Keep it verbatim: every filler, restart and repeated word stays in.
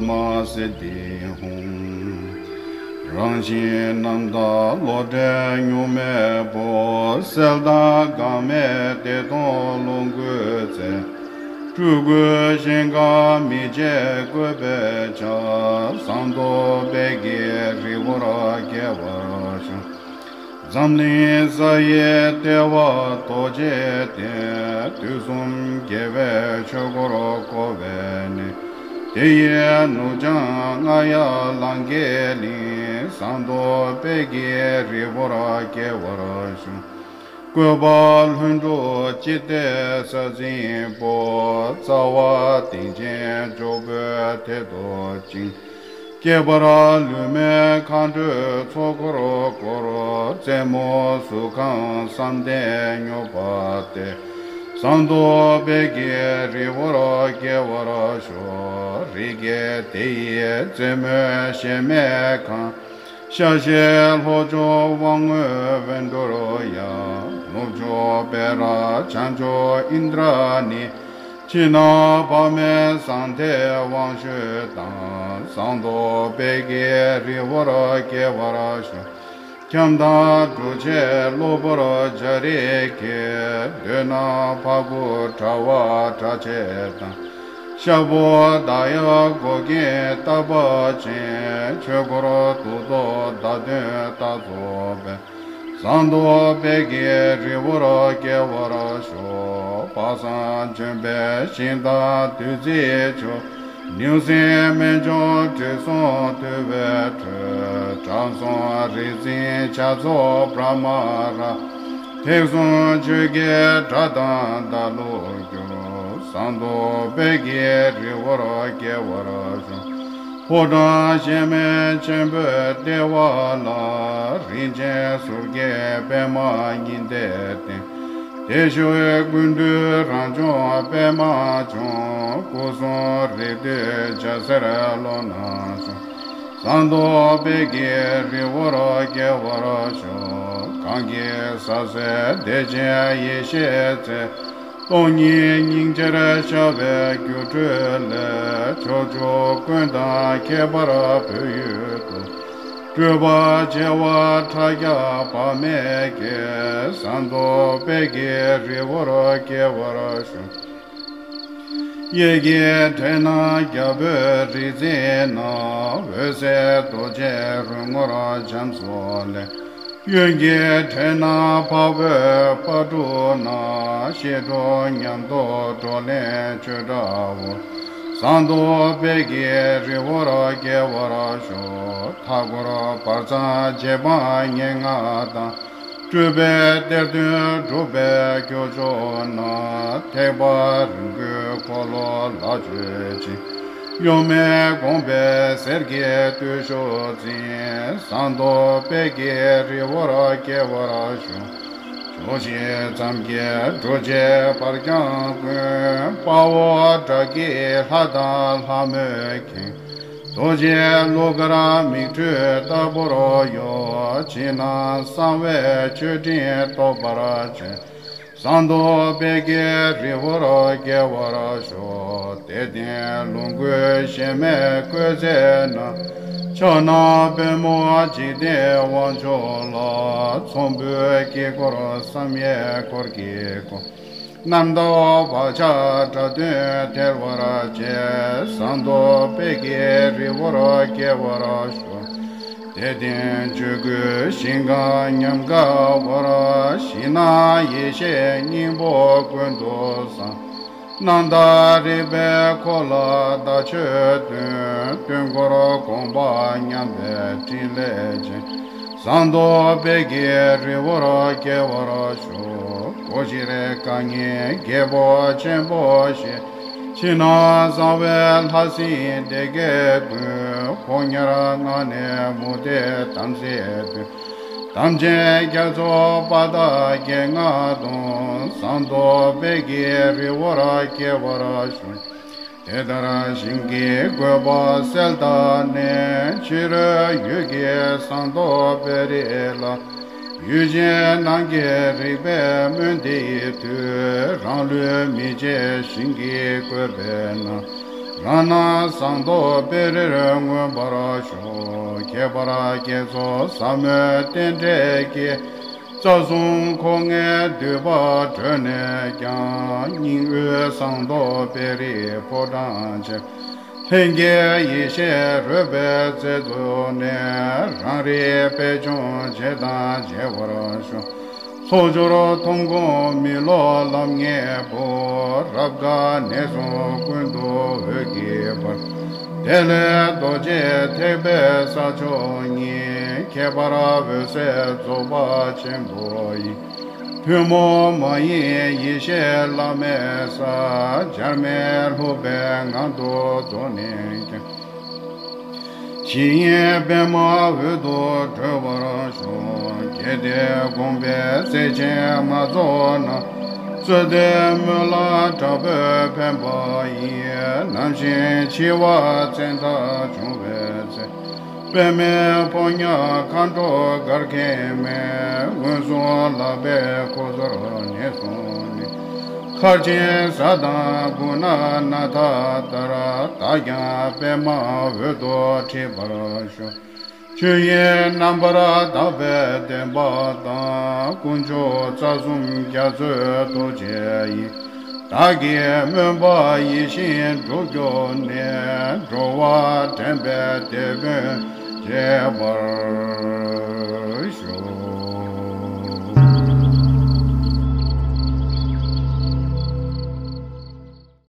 མ་སེ་ཏི་ཧཱུྃ། རང་བཞིན་རྣམ་དག་བློ་བྲལ་གཉུག་མའི་སྐུ། གསལ་དག་འགག་མེད་བདེ་སྟོང་ལོངས་སྐུའི་རྩལ། སྤྲུལ་སྐུའི་ཞིང་ཁམས་མི་མཇེད་བཀོད་པའི་ཆ། ཟངས་མདོག་དཔལ་གྱི་རི་བོར་སྐྱེ་བར་ཤོག། འཛམ་གླིང་ས་ཡི་ལྟེ་བ་རྡོ་རྗེ་གདན། དུས་གསུམ་རྒྱལ་བའི་ཆོས་འཁོར་བསྐོར་བའི་གནས། དེ་ཡི་ནུབ་བྱང་རྔ་ཡབ་ལང་ཀའི་གླིང་། ཟངས་མདོག་དཔལ་གྱི་རི་བོར་སྐྱེ་བར་ཤོག། བཀོད་པ་ལྷུན་གྲུབ་ཅི་སྟེ་ས་འཛིན་པོ། རྩ་བ་གདེངས་ཅན་འཇོག་པོའི་ཐད་དུ་བཅིངས། ཁྱད་པར་ལུས་མེད་མཁའ་འགྲོའི་ཚོགས་འཁོར་བསྐོར། རྩེ་མོ་གཟུགས་ཁམས་བསམ་གཏན་སྙོགས་པ་སྟེ། ཟངས་མདོག་དཔལ་གྱི་རི་བོར་སྐྱེ་བར་ཤོག། རི་རྒྱལ་དེ་ཡི་རྩེ་མོའི་གཞལ་མེད་ཁང་། ཤར་གཞལ་ལྷོ་ཕྱོགས་དབང་ངོས་བཻ་ཌཱུརྱ། ནུབ་ཕྱོགས་པེ་ར་བྱང་ཕྱོགས་ཨིནྡྲ་ནི། ཕྱི་ནང་བར་མེད་ཟང་ཐལ་དབང་ཕྱུག་དང་། ཟངས་མདོག་དཔལ་གྱི་རི་བོར་སྐྱེ་བར་ཤོག། ཁྱམས་དང་གྲུ་ཆད་གློ་བུར་འཇའ་རིས་ཁྱེར། འདོད་སྣམ་ཕ་གུ་དྲ་བ་དྲ་ཕྱེད་དང་། ཤ་ཕོ་མདའ་ཡབ་མགོ་རྒྱན་རྟ་བབས་ཅན། ཆོས་འཁོར་གདུགས་ཏོག་བརྡ་དོན་རྟགས་རྫོགས་པའི། ཟངས་མདོག་དཔལ་གྱི་རི་བོར་སྐྱེ་བར་ཤོག། དཔག་བསམ་ལྗོན་པའི་ཞིང་དང་བདུད་རྩིའི་ཆུ། ནེའུ་གསིང་སྨན་ལྗོངས་དྲི་བསུང་འདུ་བའི་ཁྲོད། དྲང་སྲོང་རིག་འཛིན་བྱ་རྫོགས་བྲཧྨ་ར། ཐེག་གསུམ་ཆོས་ཀྱི་སྒྲ་དང་བརྡ་གླུ་སྒྱུར། ཟངས་མདོག་དཔལ་གྱི་རི་བོར་སྐྱེ་བར་ཤོག། ཕོ་བྲང་གཞལ་མེད་ཆེན་པོའི་ལྟེ་བ་ལ། རིན་ཆེན་ཟུར་གྱི་པདྨ་ཉི་ཟླའི་སྟེང་། བདེ་གཤེགས་ཀུན་འདུས་རང་བྱུང་པདྨ་འབྱུང་། སྐུ་གསུང་རིགས་འདུས་འཇའ་ཟེར་ཀློང་ན་བྱོན། ཟངས་མདོག་དཔལ་གྱི་རི་བོར་སྐྱེ་བར་ཤོག། གང་གི་ཟབ་གསལ་བདེ་ཆེན་ཡེ་ཤེས་རྩལ། སྟོང་ཉིད་སྙིང་རྗེར་ཤར་བའི་སྒྱུ་འཕྲུལ་ལས། ཕྱོགས་བཅུ་ཀུན་དང་ཁྱད་པར་བོད་ཡུལ་དུ། སྤྲུལ་པ་བྱེ་བ་ཕྲག་བརྒྱ་བར་མེད་སྐྱེས། ཟངས་མདོག་དཔལ་གྱི་རི་བོར་སྐྱེ་བར་ཤོག། གཡས་འཁྱིལ་འདྲེ་སྣ་རྒྱལ་པོའི་རིག་འཛིན་ན། འོད་གསལ་རྡོ་རྗེ་རོལ་ངོར་འབྱམས་སུ་ལེགས། གཡོན་གྱི་འདྲེ་སྣ་འཕགས་པོའི་པ་ཊཱུ་ན། ཤེལ་དྲུང་ཉམས་རྟོགས་བགྲོ་གླེང་ཆོས་སྒྲ་འོང་། ཟངས་མདོག་དཔལ་གྱི་རི་བོར་སྐྱེ་བར་ཤོག། མཐའ་འཁོར་བར་མཚམས་རྗེ་འབངས་ཉེར་ལྔ་དང་། སྤྲུལ་པའི་གཏེར་སྟོན་སྒྲུབ་པའི་ཁྱུ་མཆོག་ན། ཐེག་པ་རིམ་དགུའི་འཁོར་ལོ་ལ་སྤྱོད་ཅིང་། གཡོ་མེད་དགོངས་པའི་ཟེར་གྱིས་བརྟུལ་ཞུགས་འཛིན། ཟངས་མདོག་དཔལ་གྱི་རི་བོར་སྐྱེ་བར་ཤོག། ཕྱོགས་བཞི་མཚམས་བརྒྱད་རྡོ་རྗེ་བར་ཁྱམས་ཀུན། དཔའ་བོ་དགྲ་བགེགས་ལྷ་དང་ལྷ་མོས་ཁེངས། རྡོ་རྗེ་གླུ་གར་མིག་འཕྲུལ་ལྟ་བུར་གཡོ། ཕྱི་ནང་གསང་བའི་མཆོད་སྤྲིན་སྟོབ་པར་བྱོན། ཟངས་མདོག་དཔལ་གྱི་རི་བོར་སྐྱེ་བར་ཤོག། དད་ལྡན་ལོངས་སྐུའི་གཞལ་མེད་བཀོད་མཛེས་ན། ཕྱག་ན་པདྨོ་འཇིག་རྟེན་དབང་ཕྱུག་ལ། ཚོམ་བུའི་དཀྱིལ་འཁོར་བསམ་ཡས་འཁོར་གྱིས་བསྐོར། རྣམ་དག་བག་ཆགས་དགྲ་གདོན་ཐལ་བར་བྱེད། ཟངས་མདོག་དཔལ་གྱི་རི་བོར་སྐྱེ་བར་ཤོག། དད་ལྡན་ཆོས་སྐུའི་ཞིང་ཁམས་ཉམས་དགའ་བར། གཞི་སྣང་ཡེ་ཤེས་སྙིང་པོ་ཀུན་ཏུ་བཟང་། རྣམ་དག་རིག་པའི་འཁོར་ལ་བརྡ་ཆོས་སྟོན། སྟོན་འཁོར་དགོངས་པ་མཉམ་པའི་ཕྲིན་ལས་ཅན། ཟངས་མདོག་དཔལ་གྱི་རི་བོར་སྐྱེ་བར་ཤོག། སྒོ་བཞིར་རྐང་གཉིས་རྒྱལ་པོ་ཆེན་པོ་བཞི། ཕྱི་ནང་གསང་བའི་ལྷ་སྲིན་སྡེ་བརྒྱད་ཀུན། ཕོ་ཉར་ངང་ནས་མུ་སྟེགས་དམ་སྲིའི་གདོན། དམ་ཅན་རྒྱ་མཚོ་དཔའ་རྟགས་བརྒྱད་ལྔ་སྟོང་། ཟངས་མདོག་དཔལ་གྱི་རི་བོར་སྐྱེ་བར་ཤོག། དེ་ལྟར་ཞིང་གི་བཀོད་པ་གསལ་དག་ནས། ཕྱི་རོལ་ཡུལ་གྱི་ཟངས་མདོག་དཔལ་རིས་ལ། ཡུལ་ཅན་ནང་གི་རིག་པས་སྨོན་འདི་ཡི་མཐུས། རང་ལུས་མི་བརྗེད་ཞིང་གི་བཀོད་པའི་ནང་། རང་སྣང་ཟངས་མདོག་དཔལ་རིར་མངོན་པར་ཤོག། ཁྱད་པར་བསྐྱེད་རྫོགས་ཟབ་མོའི་རྟེན་འབྲེལ་གྱི། རྩ་གསུམ་འཁོར་ལྔའི་མདུད་པ་བགྲོད་ནས་ཀྱང་། སྙིང་དབུས་ཟངས་མདོག་དཔལ་རིའི་ཕོ་བྲང་ཆེ། ལྷན་སྐྱེས་ཡེ་ཤེས་རོལ་པའི་རྩལ་བཙུགས་ནས། རང་རིག་པད་འབྱུང་རྗེ་དང་མཇལ་བར་ཤོག། ཚོགས་སྦྱོར་མཐོང་སྒོམ་མི་སློབ་ལམ་ལྔའི་བུ། རབ་དཀར་གནས་གསུམ་ཀུན་ཏུ་འོད་ཀྱི་འབར། དེ་ལས་རྡོ་རྗེ་ཐེག་པའི་ས་མཆོག་ཉིད། ཁྱད་པར་འོད་གསལ་རྫོགས་པ་ཆེན་པོ་ཡི། ཐུན་མོང་མ་ཡིན་ཡེ་ཤེས་བླ་མེད་ས། བྱར་མེད་ལྷུག་པའི་ངང་དུ་རྫོགས་ནས་ཀྱང་། ཞི་དབྱིངས་པདྨ་འོད་དུ་གྲོལ་བར་ཤོག། གལ་ཏེ་དགོངས་པའི་རྩལ་ཆེན་མ་རྫོགས་ན། རྩོད་ལྡན་སྨོན་ལམ་དྲག་པོས་ཕན་པ་ཡིས། ནམ་ཞིག་འཆི་བ་བཙན་ཐབས་བྱུང་བའི་ཚེ། པདྨའི་ཕོ་ཉ་མཁའ་འགྲོ་གར་མཁན་མས། མངོན་སུམ་ལག་པའི་ཁུ་ཚུར་ཉེར་བཟུང་ནས། མཁར་ཆེན་གཟའ་དང་དགུང་ན་རྣམ་ཐར་ལྟར། བདག་ཀྱང་པདྨ་འོད་དུ་འཁྲིད་པར་ཤོག། ཆོས་དབྱིངས་རྣམ་པར་དག་པའི་བདེན་པ་དང་། དཀོན་མཆོག་རྩ་གསུམ་རྒྱ་མཚོའི་རྡོ་རྗེ་ཡིས། བདག་གི་སྨོན་པ་ཡིད་བཞིན་འགྲུབ་གྱུར་ནས། འགྲོ་བ་འདྲེན་པའི་དེད་དཔོན་བྱེད་པར།